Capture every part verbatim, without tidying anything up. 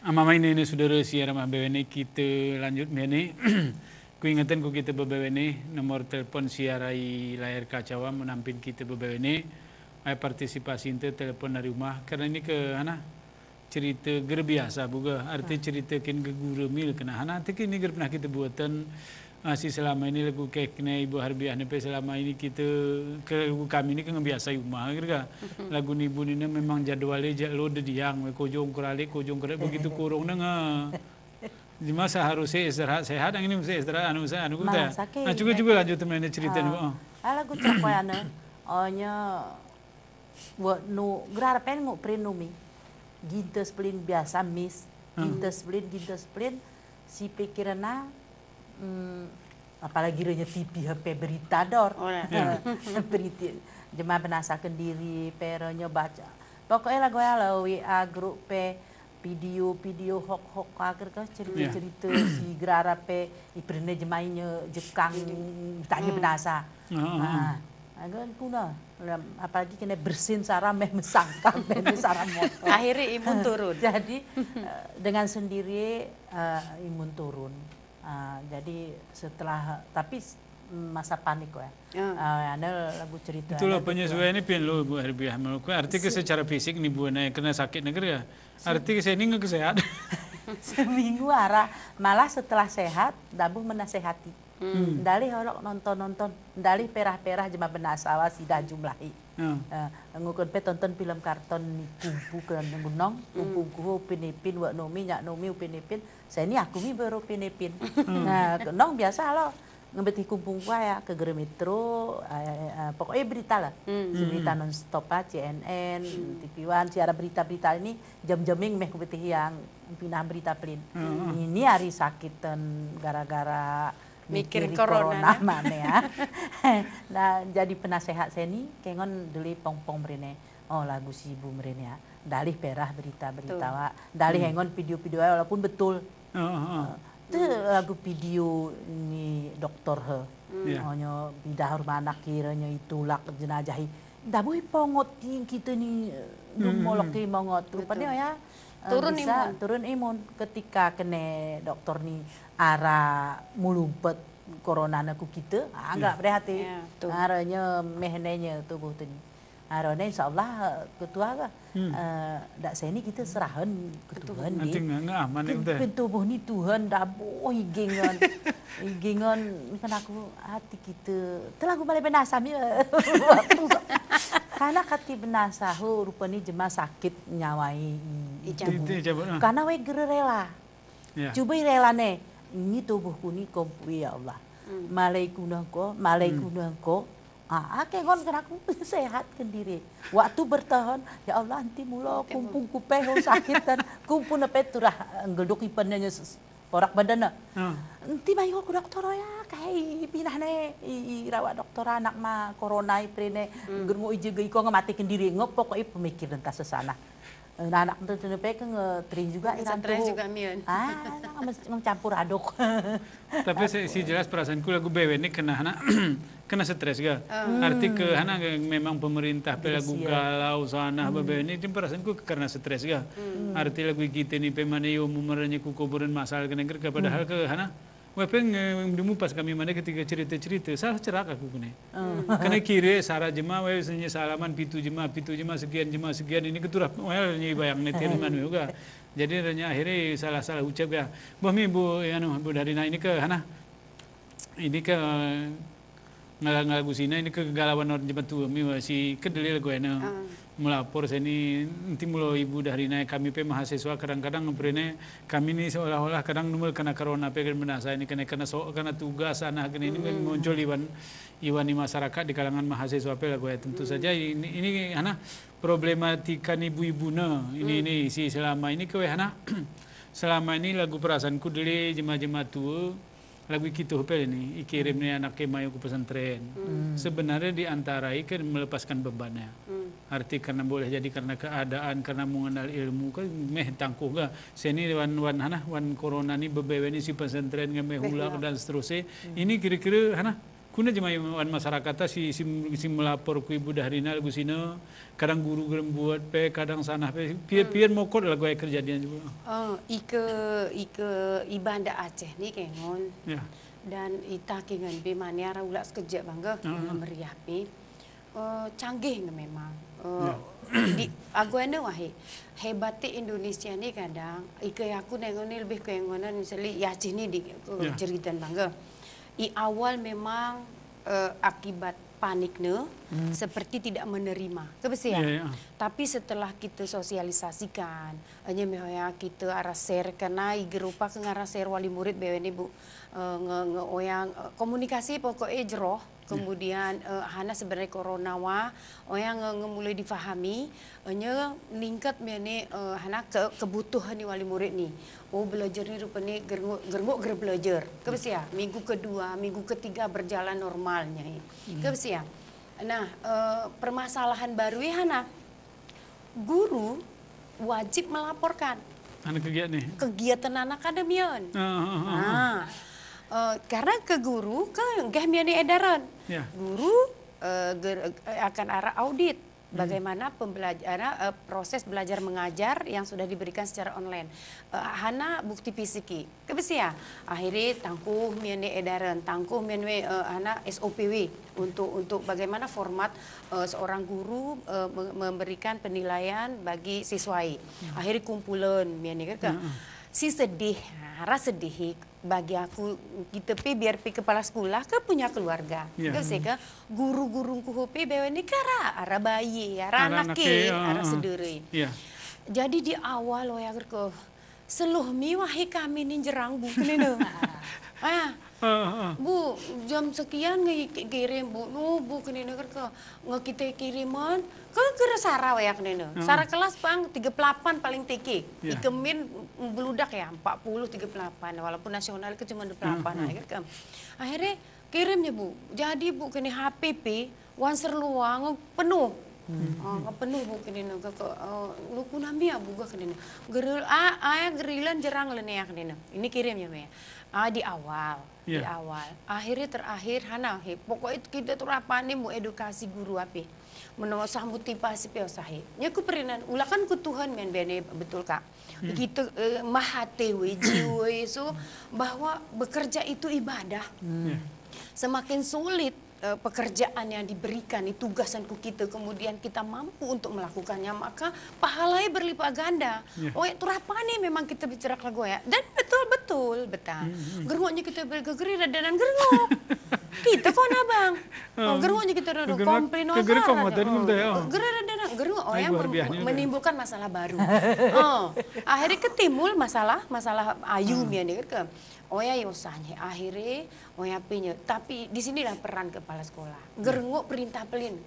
Amay-amay néné sodara siar amah bebene, kite lanjut bebene. Ku ingetnen ku kite bebene, nomor telpon siar i layar kaca wa, menampin kite bebene, ay partisipasi inte telpon dari umah. Karna ini ke, hana, cerite ger biasa buga, arti cerite ken ge guremil kena, hana, arti ke ini ger pernah kite buatan, ah, si selama ini lagu kek ne Ibu Harbiah ne pe selama ini kite ke lagu kami ini ke ngebiasa i umah, ger ga. Lagu ni ibu ini ne memang jadwale ja lo de diang, we kojong kerale, kojong kerale, begitu kurung ne nge. Jema seharusnya istirahat sehat, angin ini mesti istirahat, anu, mesti anu, kuta. Nah, juga, juga lanjut temen cerita ni, ah, oh. Ah, lagu cerita anu, oh, nya, wa, nu, gerar pen ngu prin numi. Gintes pelin biasa, mis. Hmm. Gintes pelin, gintes pelin, si pikiran na, mm, apalagi renya T V, H P, berita dor. Oh, ya. Berita. Jema benasaken diri, pe renya baca. Pokoknya lagu ya, lawi, ah, grup pe, video-video hok-hok agar ke cerita-cerita si gerara pe iprine jemainya jekang tanya benasa. Ah, agak kuna, apalagi kena bersin sara meh mesangkang, meh mesara motor. Akhirnya imun turun. Jadi, eh, dengan sendiri, eh, imun turun. Ah, jadi setelah, tapi s-, masa panik ya. Ah, ane lagu cerita. Itulah penyesuaian ini pin lo, Bu Herbiah, menurutku. Arti ke secara fisik ni Bu ne kena sakit ne ger ga. Arti ke seni nge sehat. Seminggu ara, malah setelah sehat, dabuh menasehati. Hmm. Ndalih olok nonton-nonton, ndalih perah-perah jema benasa wa sida jumlahi. Hmm. Eh, ngukun pe tonton film karton ni Kung Fu ke ngunong, Kung Fu guho Upin Ipin, wa Nomi, Nyak Nomi, Upin Ipin, seni aku mi baru Upin Ipin. Hmm. Nah, nong biasa lo, ngebetih kumpung ku ya, ke Gere Metro, eh, eh, pokoknya berita lah. Hmm. Si berita nonstop, ah, C N N, T V One, siaran berita-berita ini, jam-jaming meh ku betih yang pinah berita pelin. Hmm. Ini ari sakit dan gara-gara mikir corona, corona mane ya. Nah, jadi penasehat seni, kengon duli pong-pong merene. Oh, lagu si ibu merene ya. Ndalih perah berita-berita wa. Ndalih engon video-video wa, walaupun betul. Heeh, heeh. Eh, tu lagu video ni doktor he. Hmm. Iya. Onyo bidah rumah anak kiranya itulak jenajah i. Dabuh i pongot ti kite ni, eh, dumolok i mongot. Betul. Rupanya ya, eh, turun bisa imun. Turun imun. Ketika kene doktor ni ara mulumpet corona ne ku kite, ah, nggak berhati. Iya, betul. Aranya mehnenya tubuh tu ni. Arane insya Allah, eh, ketua ga. Hmm. Eh, dak seni kite serahan ke Tuhan, Tuhan, nanti nggak, nggak aman ya, Tuhan. Pen tubuh ni Tuhan, dabuh igingan. Igingan, ini kan aku hati kite, telagu bale benasa mi, eh, karena kati benasa, ho, rupani jema sakit nyawai i, i tubuh. Itu, itu, ah. Karena we gere rela. Ya. Cuba i rela ne, ini tubuhku ni kompui, ya Allah. Hmm. Malai kunang ko, malai kunang ko, ah, ah, kengon kena ku sehat kendiri. Waktu bertahan, ya Allah, enti mula kumpung ku pe ho sakit dan kumpung ne pe turah, eh, nggelduk ipennya s-, porak badan ne. Hmm. Enti mayo ku doktor ya, kai pinah ne, i, i rawat doktor anak ma corona i prene, hmm, germo ije ge iko nge mati kendiri, nge pokok i pemikir dan ta sesana. Eh, nah, anak tentu ne pe ke nge, eh, terih juga i rantu. Stres juga mian. Ah, nge, nge campur aduk. Tapi si, si jelas perasaanku lagu bewe ni kena hana, kena stres ga. Ah. Arti ke hana ge memang pemerintah pe lagu galau sana, bewe ni, perasaanku karena stres ga. Hmm. Arti lagu kite ni pe mane yo mumernya ku kuburan masal kena ger ke, padahal ke hana, we peng, eh, demu pas kami mane ketika cerita-cerita, salah cerak aku kene. Hmm. Kene kire sara jema, we senya salaman pitu jema, pitu jema sekian, jema sekian, ini keturah, we nyi bayang ne terima juga. Jadi renya akhirnya salah-salah ucap ya. Bah mi Bu, anu, Bu Darina ini ke, hana, ini ke, eh, ngala-ngala gusina ini ke galawan orang jema tu, mi wa si kedeli lagu ena. Ah. Melapor seni, enti mula Ibu Darina, kami pe mahasiswa kadang-kadang ngeprene, kami ni seolah-olah kadang numel kena corona pe kena benasa ini, kena, kena so-, kena tugas anak kena ini muncul iwan, iwan i masyarakat di kalangan mahasiswa pe lagu ya. Tentu saja ini, ini hana problematika ni ibu-ibu ne, ini, ini si selama ini ke we hana, selama ini lagu perasaanku deli jema-jema tua, lagu i kite pe ini, i kirim ni anak ke mayo ku pesantren. Hmm. Sebenarnya di antara i ke melepaskan beban ya. Hmm. Arti karena boleh jadi karena keadaan, karena mengenal ilmu, kan meh tangkuh ga. Seni wan, wan hana, wan corona ni bebewe ni si pesantren nge meh hulak dan seterusnya. Hmm. Ini kira-kira hana, Kuna jemaah wan masyarakat si, si, si melapor ku Ibu Dahrina lagu sina, kadang guru gerembuat pe, kadang sanah pe, pian, pian mokot lagu ay kerjadian juga. Eh, ike, ike i Banda Aceh ni kengon. Ya. Dan ita kengon pe mane ara ulak sekejap bangga, ah, meriah pe. Eh, canggih nge memang. Eh, ya. Di, agu ane wahi, hebat Indonesia ni kadang, ike aku nengon ni lebih kengonan misalnya ya Aceh ni di, eh, ya, ceritan bangga. I awal memang, eh, akibat panik ne, hmm, seperti tidak menerima. Ke besi ya? Ya, ya. Tapi setelah kita sosialisasikan, hanya misalnya kita ara share, karena i gerupa ke ngara share wali murid bewe ni, Bu. Eh, nge, nge oyang, eh, komunikasi pokoknya jeroh. Ya. Kemudian, eh, hana sebenarnya corona wa, oyang nge, nge mulai difahami, hanya ningkat misalnya, eh, hana ke, kebutuhan ni wali murid ni. Oh, belajar ni rupanya gerengok, gerengok ger belajar. Ke besi ya? Minggu kedua, minggu ketiga berjalan normalnya. Hmm. Ke besi ya? Nah, eh, permasalahan baru i hana. Guru wajib melaporkan. Hana kegiatan ni. Kegiatan anak ada mian. Ah, ah, ah, ah. Nah, eh, karena ke guru ke nggah mian ni edaran. Ya. Guru, eh, ger-, eh, akan ara audit. Hmm. Bagaimana pembelajaran, eh, proses belajar mengajar yang sudah diberikan secara online. Eh, hana bukti fisiki. Ke besi ya, akhirnya tangkuh mian ni edaran, tangkuh mian ni, eh, hana S O P W untuk, untuk bagaimana format, eh, seorang guru, eh, me-, memberikan penilaian bagi siswa i. Hmm. Akhirnya kumpulan mian ni ke. Hmm, hmm. Si sedih, ara sedih bagi aku, kita pe biar pe kepala sekolah ke punya keluarga. Ya. Ke besi ke guru-guru ngku pe bewe ni ke ara, ara bayi, ara anak, anak e, ah, ara, ah, sedere. Ya. Jadi di awal wayah ke seluh mi wahi kami ni jerang, Bu, kenena. Ah. Ah, ah. Bu, jam sekian nge ki-, kirim, Bu. No, Bu, kenena ke, nge kita kiriman, ke kira sara wayah kenena. Ah. Sara kelas pang tiga puluh delapan paling tiki. Ya. Ikemin beludak ya, empat puluh, tiga puluh delapan. Walaupun nasional ke cuma dua puluh delapan, ah, ah, ya ke. Akhirnya, kirimnya, Bu. Jadi, Bu, kene H P P, wan serluang penuh. Hmm. Ah, penuh, Bu, kenena ke, ke, eh, luku nami ya, Bu, ga kenena. Geril, ah, ah, gerilan jerang lene ya kenena. Ini kirimnya, Me. Ah, di awal, di, ya, awal. Akhirnya terakhir, hana, he, pokoknya kita tuh apa nih mau edukasi guru apa. Menurut saya motivasi pe usahe. Nya ku perinan, ulakan ku Tuhan mian bene, betul, Kak. Hmm. Kita, eh, mahate we, jiwe, so, bahwa bekerja itu ibadah. Hmm. Ya. Semakin sulit, eh, pekerjaan yang diberikan, ini tugasan ku kita, kemudian kita mampu untuk melakukannya, maka pahalanya berlipat ganda. Ya. Oh, ya, turapane memang kita bicara lagu ya. Dan betul-betul, betah. Hmm, hmm. Gerngoknya kita bergegeri, radanan gerngok. Kita kok na, Bang? Oh, gerngoknya kita rada komplain, gerngok, oh, gerngok, gerngok, oh, yang mem-, menimbulkan masalah baru. Oh, akhirnya ketimbul masalah, masalah ayu mian ni ke. Oh ya, ya usahnya. Akhirnya, oh ya, pinya. Tapi di sinilah peran kepala sekolah. Ya. Gerngok perintah pelin.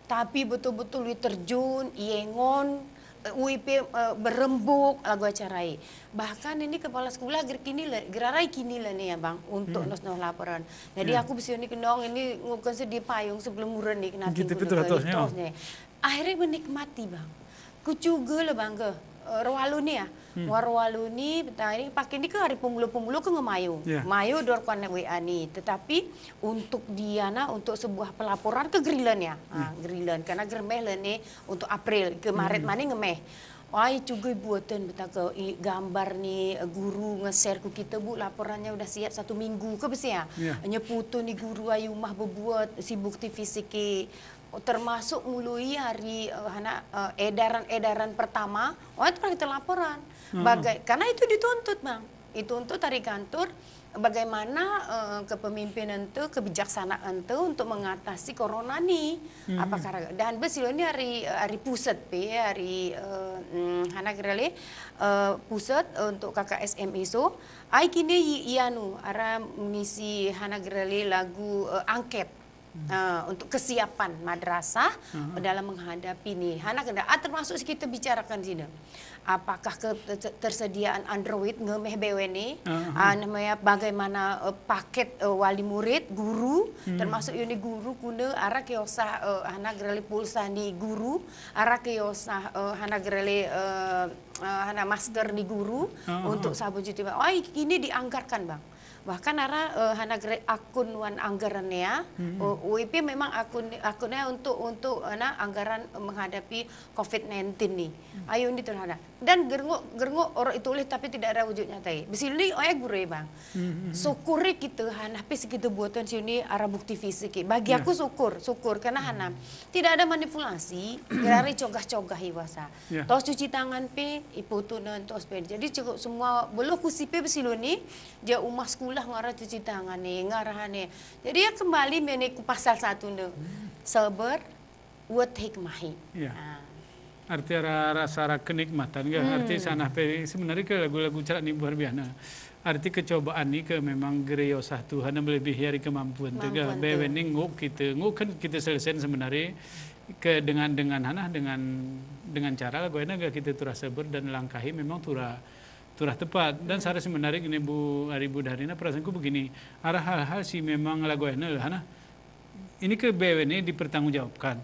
Tapi betul-betul i terjun, i engon, eh, wi pe, eh, berembuk lagu acara i. Bahkan ini kepala sekolah ger kini le, gerarai kini le ni ya, Bang, untuk, hmm, nos-, nos laporan. Jadi, ya, aku bisa ni kenong ini ngukan sedih payung sebelum muren ni kena gitu, tingkul betul, betul, ya. Akhirnya menikmati, Bang. Kucuga le, Bang, ke, eh, Rowalu ni ya. Hmm. Wa Rowalu ni, betah ini pakai ni ke hari pemula-pemula ke ngemayu. Ya. Mayu dor kuan W A ni. Tetapi untuk dia na, untuk sebuah pelaporan ke gerilan ya. Ha, ya, gerilan. Karena germeh le ni untuk April, ke Maret, hmm, mane ngemeh. Ay, cuga buatan betah ke, i, gambar ni, eh, guru nge-share ku kita, Bu, laporannya udah siap satu minggu ke besi ya. Ya. Nya foto ni guru ayu mah bebuat, si bukti fisik ke, termasuk mulai hari, eh, hana, eh, edaran-edaran pertama, oh, itu pernah kita laporan. Hmm. Bagai-, karena itu dituntut, Bang. Dituntut dari kantor, bagaimana, eh, kepemimpinan tu, kebijaksanaan tu untuk mengatasi corona ni. Hmm. Apakah, dan besi lo ni hari, hari pusat pe, hari, eh, mm, hana gerale, eh, pusat untuk K K S M I so, ai kini i-, ianu, ara mengisi hana gerale lagu, eh, angket. Hmm. Ah, untuk kesiapan madrasah, hmm, dalam menghadapi ni. Hana kena, ah, termasuk kita bicarakan sini. Apakah ketersediaan Android nge meh bewe ni, ah, namanya bagaimana, eh, paket, eh, wali murid, guru, termasuk ini guru, kuna ara kiyosah, eh, hana gereli pulsa ni guru, ara kiyosah, eh, hana gereli, eh, eh, hana masker ni guru, untuk sabun cuci tangan. Oh, ini dianggarkan, Bang. Bahkan ara, eh, hana gereli akun wan anggarannya, eh, W I P memang akun, akunnya untuk, untuk, eh, na, anggaran, eh, menghadapi covid nineteen ni. Ayo ini terhadap. Dan gerenguk, gerenguk orang itu oleh tapi tidak ada wujud nyata. Besi ini, oh ya, guru ya, Bang. Syukuri kita, hana pis kita buatan sini ara bukti fisik. Bagi aku syukur, syukur. Karena hana. Tidak ada manipulasi, gerari cogah-cogah iwasa. Tos cuci tangan pe, iputunan tos pe. Jadi cukup semua, bolo kusi pe besi ini, ja umah sekolah ngara cuci tangan ni, ngara hane. Jadi ya kembali mene ku pasal satu ne. Sabar, wet hikmahi. Arti ara, rasa ara kenikmatan ga, arti sana pe sebenarnya ke lagu-lagu cerak ni buhar biana. Arti kecobaan ni ke memang gereli yosah Tuhan, lebih dari kemampuan te ga. Bewe ni nguk kita, nguk kan kita selesen sebenarnya ke dengan, dengan hana, dengan, dengan cara lagu ena ga kita turah sabar dan langkahi memang turah, turah tepat. Dan sara sebenarnya ini Bu, ari Bu Darina, perasaanku begini, ara hal-hal si memang lagu ena hana, ini ke bewe ni dipertanggungjawabkan.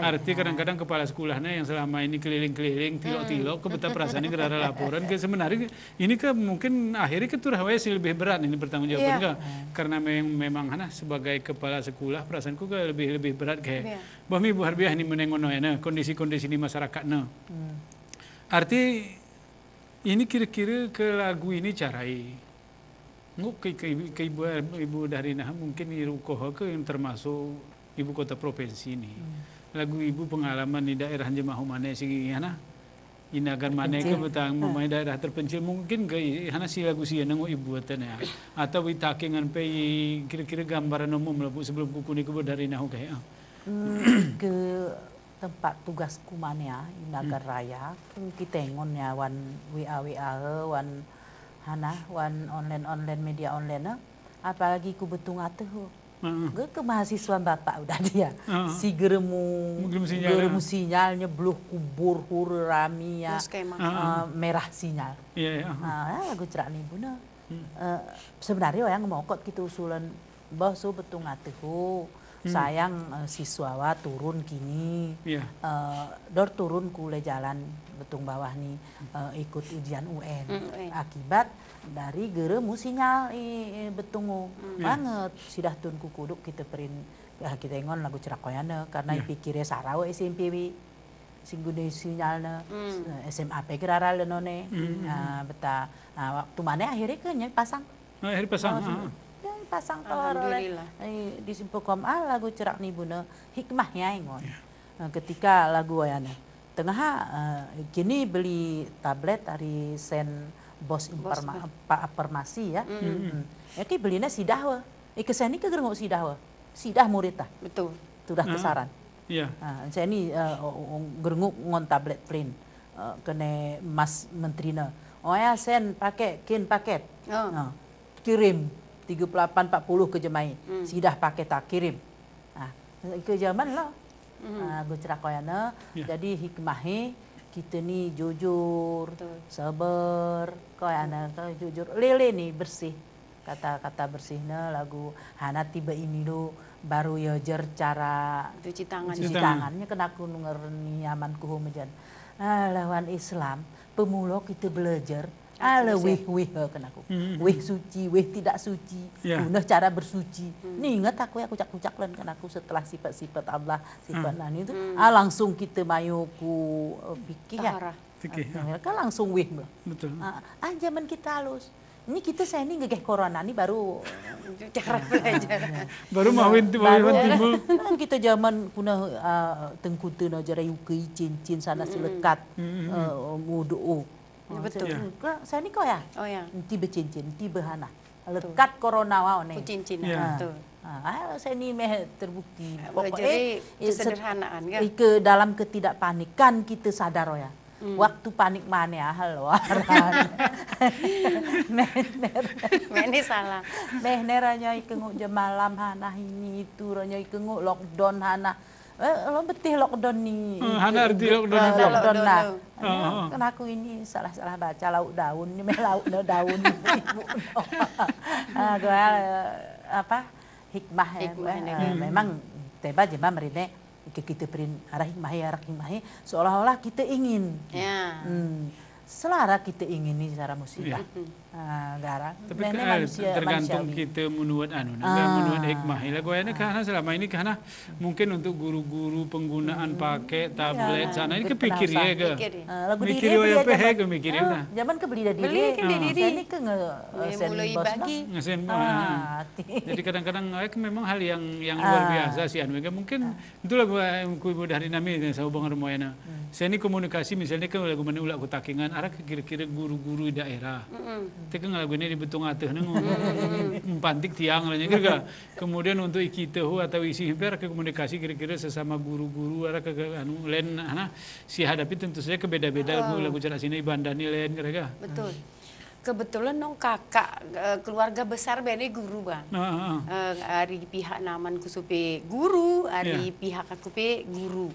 Arti kadang-kadang kepala sekolah ne yang selama ini keliling-keliling, tilok-tilok, ke beta perasaan ini ke ara laporan, ke sebenarnya ini ke mungkin akhirnya ke turah waya si lebih berat ini pertanggungjawaban ke. Karena memang, memang hana sebagai kepala sekolah, perasaanku ke lebih, lebih berat ke. Bah mi buhar biah ini menengon ne, kondisi-kondisi ini masyarakat ne. Arti ini kira-kira ke lagu ini carai. Nguk ke, ke, ke ibu, ibu Darina mungkin irukoh ke yang termasuk ibu kota provinsi ni. Lagu ibu pengalaman di daerah jemaah mane sigi hana. Inagan mane ke betang memang daerah terpencil mungkin ke hana si lagu si nguk ibu atene. Atau itakengan pe kira-kira gambaran umum lagu sebelum kukuni ke Bu Darina ke. Ke tempat tugasku mane a, i Nagan Raya, ke kitengon ya wan W A W A, wan hana, wan online, online, media online, apalagi ku Betung Ateh. Ge ke mahasiswa bapak udah dia. Si geremu, geremu sinyal, geremu sinyalnya, bluh kubur, hur, rami ya, merah sinyal. Lagu cerak ni buna. Eh, sebenarnya wayang mokot kita usulan, bah, so Betung Ateh, sayang, eh, siswa wa turun kini, eh, dor turun ku le jalan Betung Bawah ni, eh, ikut ujian U N. Akibat dari geremu sinyal i, i Betung u. Banget, sidah tun ku kuduk kita perin, ah, kitengon lagu cerak koyane, karena ipikire sarawe S M P wi. Singgu ne sinyal ne, S M A pe gerara leno ne. Ah, beta, ah, waktu mane akhirnya ke nyai pasang. Akhirnya pasang, ah. Nyai pasang tower le. Alhamdulillah. Eh, di Simpokom, ah, lagu cerak ni buna hikmah ya ingon. Eh, ketika lagu wayane. Tengah, eh, kini beli tablet ari sen bos, bos, informa-, pa-, afirmasi ya. Ya, ki beli ne sidah wa. Eh, ke seni ke gerenguk sidah wa. Sidah murid ta. Betul. Tudah tesaran. Iya. Ah, seni, eh, o-, o-, gerenguk ngon tablet print. Eh, kene mas menteri ne. Oh ya, sen pake, kin paket. Ah, kirim. Tiga puluh delapan, empat puluh ke jemai. Sidah paket ta kirim. Ah, ke zaman lo. Ah, lagu cerak koyane. Jadi hikmahe kita ni jujur, sabar, koyane, jujur. Lele ni bersih. Kata-kata bersih ne lagu hana tiba ini lu baru ya jer cara cuci tangan. Cuci tangan. Nya kena aku nunger ni aman kuhu mejen. Ah, lawan Islam, pemulo kita belajar, ala wih, wih, eh, kena aku. Wih suci, wih tidak suci. Guna cara bersuci. Ni inget aku ya kucak-kucak len kena aku setelah sifat-sifat Allah, sifat nani itu. Ah, langsung kita mayu ku, eh, fikih ya. Taharah. Fikih, ya. Mereka langsung wih, Mbak. Betul. Ah, ah, zaman kita halus. Ini kita saya ini ngegeh corona ini baru cara belajar. Baru mawin tu, baru mawin timbul. Kan kita zaman kuna, ah, tengkutu no jara yuki cincin sana selekat, eh, mudu. Oh. Betul. Saya ini kok ya? Oh, ya. Tiba cincin, tiba hana. Lekat corona wau ne. Cincin. Ya. Betul. Ah, saya ini meh terbukti. Pokoknya jadi kesederhanaan, kan? Ke dalam ketidakpanikan kita sadar, oh ya. Waktu panik mane ahal waran. Mehner. Mene salah. Mehner anya ikenguk jam malam hana ini itu, anya ikenguk lockdown hana. Eh, lo betih lockdown ni. Eh, hana arti lockdown ni. Lockdown, nah. Heeh. Kan aku ini salah-salah baca lauk daun ni, meh lauk daun. Ah, goal, eh, apa, hikmah, eh, hikmah, eh, memang teba jema merine, ike kite perin ara hikmah, ara hikmah, seolah-olah kite ingin. Ya. Hmm. Selara kite ingin ni secara musibah. Iya. Ah, garang. Tapi tergantung kite menuat anu, nah, menuat hikmah. Lagu ayana kahana selama ini kahana mungkin untuk guru-guru penggunaan pake tablet sana, ini kepikir ya ke? Mikir ya. Mikir ya, zaman ke beli dari beli ke dari. Saya ini ke nge-, eh, send bos bagi. Nge-send, ah. Jadi kadang-kadang, eh, memang hal yang, yang luar biasa sih, anu, mungkin Itulah gua, ku Ibu Dahrina mi, sa ubang remoyana. Seni komunikasi, misalnya kan lagu mana ulak ku takengan, ara kira-kira guru-guru daerah. Teka lagu ini di betung ateh nang, mpantik tiang lah, kira-kira. Kemudian untuk ikite hu atau isi himpe ara komunikasi kira-kira sesama guru-guru, ara ke, ke, anu, len, ana, si hadapi tentu saja kebeda-beda lagu, lagu cara sini, bandani len, kira-kira. Betul. Kebetulan nong kakak, eh, keluarga besar bene guru, Bang. Heeh, heeh. Eh, ari pihak naman ku supe guru, ari pihak aku pe guru.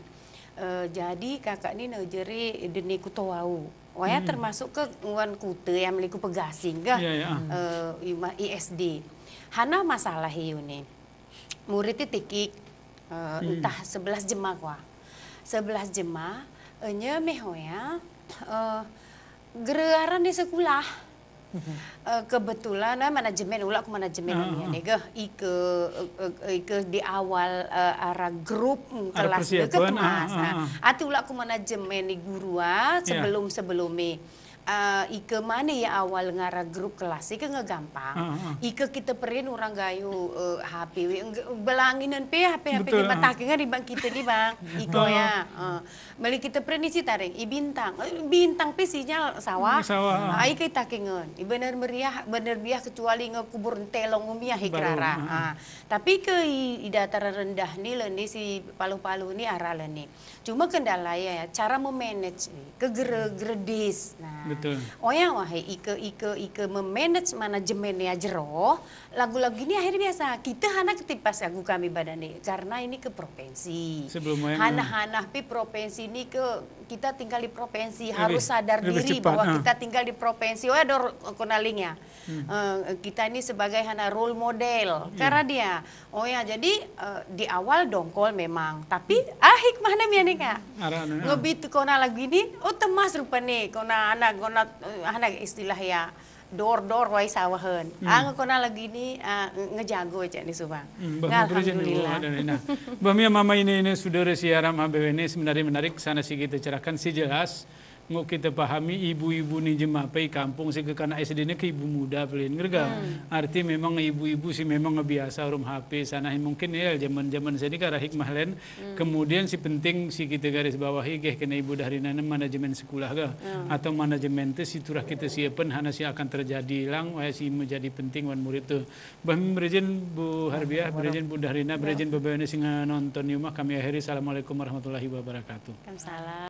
Eh, jadi kakak ni nejeri dene Kutowau. Waya termasuk ke wan kute yang meliku pegasing kah? Iya, iya, ah. Eh, ima-, I S D. Hana masalah iyu ni. Murid ti tikik, eh, entah sebelas jema kwa. Sebelas jema, enye meh oya, eh, gere aran di sekulah. Eh, kebetulan, eh, manajemen, ulak ku manajemen, ya, deh, ike, eh, eh, ike di awal, eh, ara grup, mm, kelas ke, ke tumas. Ati ulak ku manajemen di guru, ah, sebelum-sebelum ni. Ah, ike mane ya awal ngara grup kelas, ike ngegampang. Ike kite perin orang gayu, eh, H P we, nge-, belanginan pe H P, H P di mata ke, ngan dibang kite ni, Bang. Iko ya. Eh, meli kite perin isi taring, i Bintang. Eh, Bintang pe sinyal sawah. Sawah. Ah, ike takengan. I bener meriah, bener biah kecuali ngekubur entelong umiah ikrara. Ah, tapi ke i, i dataran rendah ni, leni si Paluh-Paluh ni ara leni. Cuma kendala ya, cara memanage ni, ke gere-, geredis. Nah, betul. Oya wahai, ike, ike, ike memanage manajemen ya jero, lagu-lagu ini akhirnya biasa. Kita hana ketipas lagu kami badan ni, karena ini ke provinsi. Sebelum oya, hana-hana pi provinsi ini ke, kita tinggal di provinsi, harus sadar diri bahwa kita tinggal di provinsi. Oya dor konaling ya. Eh, kita ini sebagai hana role model. Karena dia, oh ya, jadi, eh, di awal dongkol memang, tapi, ah, hikmahnya mian ni, Kak. Ngebit kona lagu ini, oh, temas rupanya, kona anak, kona, eh, anak istilah ya, dor-dor wai sawahan. Ah, kona lagu ini, ah, nge-, ngejago aja ni subang. Alhamdulillah. Bah, mia mama ini, ini sudara si aram abewe ini sebenarnya menarik sana si kita cerahkan si jelas. Ngok kita pahami ibu-ibu ni jema pe i kampung si kekanak S D ne ke ibu muda pelin ngerga. Arti memang ibu-ibu si memang biasa urum H P sana, mungkin ya zaman-zaman seni kara hikmah len. Kemudian si penting si kita garis bawahi geh kena Ibu Dahrina ne manajemen sekulah ga atau manajemen te si turah kita siapen hana si akan terjadi lang, waya si menjadi penting wan murid tu. Bah, mrejin Bu Harbiah, mrejin Bu Dahrina, mrejin bebeune si nganonton ni umah, kami akhiri. Assalamualaikum warahmatullahi wabarakatuh. Waalaikumsalam.